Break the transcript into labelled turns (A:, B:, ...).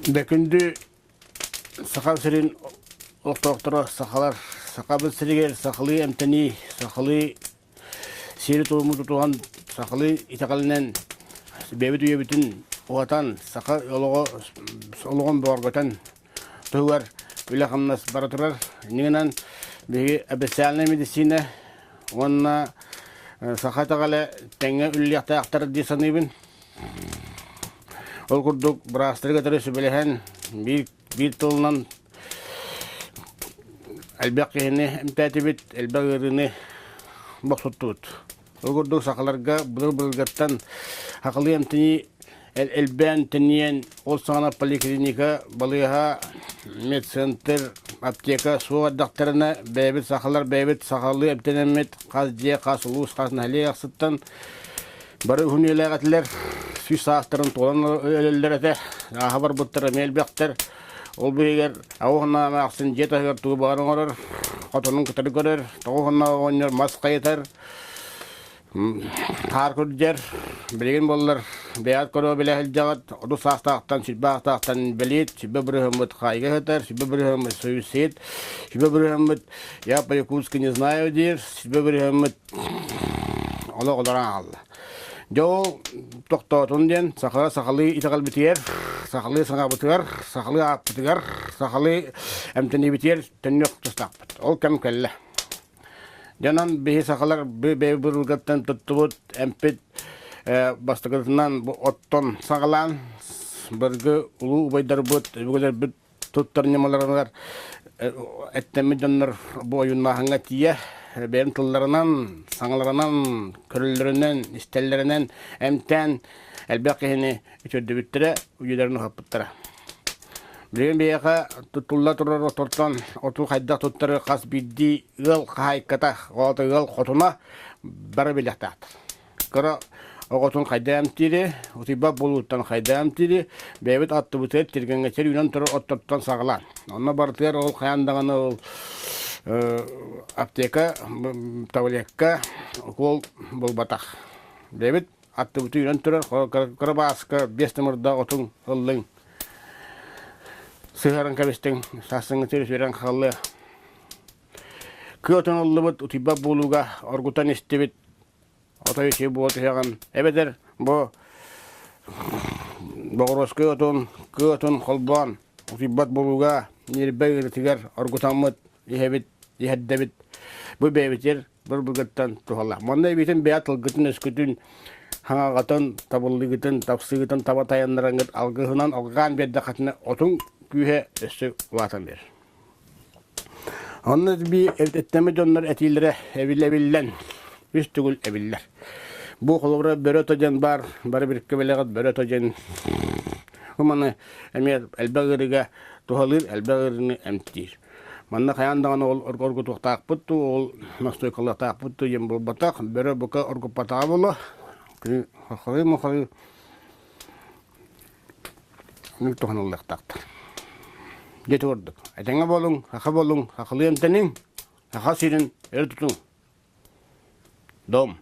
A: Бэкүндү Саха сирин олохтоохторо сахалар Сахабыт сиригэр сахалыы эмтэнии, сахалыы сиэри-туому тутуһан, сахалыы итэҕэлинэн бэйэбит үйэбитин уһатан, саха олоҕо олоҕун бөҕөргөтөн туһугар үлэ-хамнас бара турар. Иннинэн биһиги официальнай медицина уонна саха итэҕэлэ тэҥҥэ үлэлиэхтээхтэр дии саныыбын. Ол курдук быраастары кытары сүбэлэһэн биир, биир тылынан элбэх киһини эмтээтибит, элбэх ыарыыны бохсуттубут. Ол курдук сахаларга былыр-былыргаттан сахалыы эмтэнии элбээн тэнийэн, ол саҕана поликлиника, балыыһа, медцентр, аптека суох эрдэхтэринэ бэйэбит сахалар бэйэбит сахалыы эмтэнэммит хас дьиэ, хас улуус, хас нэһилиэк ахсыттан бары уһун үйэлээх этилэр, 100 саастарын туолан өлөллөр этэ, ааһа барбыттар эмиэ элбэхтэр. Ол быыһыгар аҕа ахсын дьиэ таһыгар тугу баҕар оҥорор, хотонун кытары көрөр, тоҕо оҕонньор мас хайытар, хаар күрдьэр. Билигин буоллар бэйэҕит көрө билэ сылдьаҕыт, 30 саастаахтан, 20 саастаахтан инбэлиит, 20 бырыһыммыт хаайга сытар, 20 бырыһыммыт суицид, 20 бырыһыммыт я по-якутски не знаю диир, 20 бырыһыммыт олох олорон хаалла. Дьэ ол тохтоотун диэн сахалар сахалыы итэҕэлбитигэр, сахалыы саҥабытыгар, сахалыы ааппытыгар, сахалыы эмтэниибитигэр төннүөх тустаахпыт. Ол кэм кэллэ. Дьэ онон биһи сахалар бэйэ туттубут эмпит бастакытынан бу оттон саҕалаан былыргы улуу убайдарбыт, өбүгэлэрбит туттар ньымаларыгар эттэммит дьоннор бу ойууннааһыҥҥа тиийэ бэйэм тылларынан, саҥаларынан, көрөллөрүнэн, истэллэринэн эмтээн элбэх киһини үтүөрдүбүттэрэ, үйэлэрин уһаппыттара. Билигин биһиэхэ туттулла турар отортон оту хайдах туттары хас биирдии ыал хаһаайката, оҕото ыал хотуна бары билиэхтээхтэр. Кыра оҕотун хайдах эмтиири, утуйбат буолууттан хайдах эмтиири, бэйэбит аттыбытыгар тиргэҥҥэ үүнэн турар оттортон саҕалаан. Онно барытыгар ол хайаан даҕаны ол аптека, таблетка, укол буолбатах. Бэйэбит аттыбыты үүнэн турар кыра бааска биэс тымырдаах отуҥ ыллыҥ, сыһыаран кэбистиҥ, сарсыҥҥы сүрэн хааллыа. Кыа отун ыллыбыт, утуйбат буолууга оргутан истибит, отой үчүгэй буола түһэҕин. Эбэтэр бу боҕуруоскай отун, кыа отун холбоон утуйбат буолууга ньиэрбэ ыарыытыгар оргутаммыт иһэбит, иһэрдэбит. Бу бэйэбитигэр быр-быргыттан туһалаах. Манна эбиитин бэйэ тылгытын-өскүтүн хаҥаҕытын, табыллыгытын, тапсыгытын таба тайаннараҥҥыт алгыһынан алҕаан биэрдэххитинэ отуҥ күүһэ өссө улаатан биэрэр. Онно би эттэммит дьоннор этиилэрэ эбиллэн, үс төгүл эбиллэр. Бу холобура бөрө ото диэн баар, бары бириккэ билэҕит бөрө ото диэн маны эмиэ элбэх ыарыыга туһалыыр, элбэх ыарыыны эмтиир. Манна хайаан даҕаны ол оргутуохтаахпыт дуу, ол настойкалыахтаахпыт дуу диэн буолбатах, бөрө бука оргуппатаҕа буолуо. Хахырыы-махырыы туһаныллыахтаахтар. Дьэ ити курдук. Этэҥҥэ буолуҥ, саха буолуҥ, сахалыы эмтэниҥ, саха сирин өрө тутуҥ. Дом.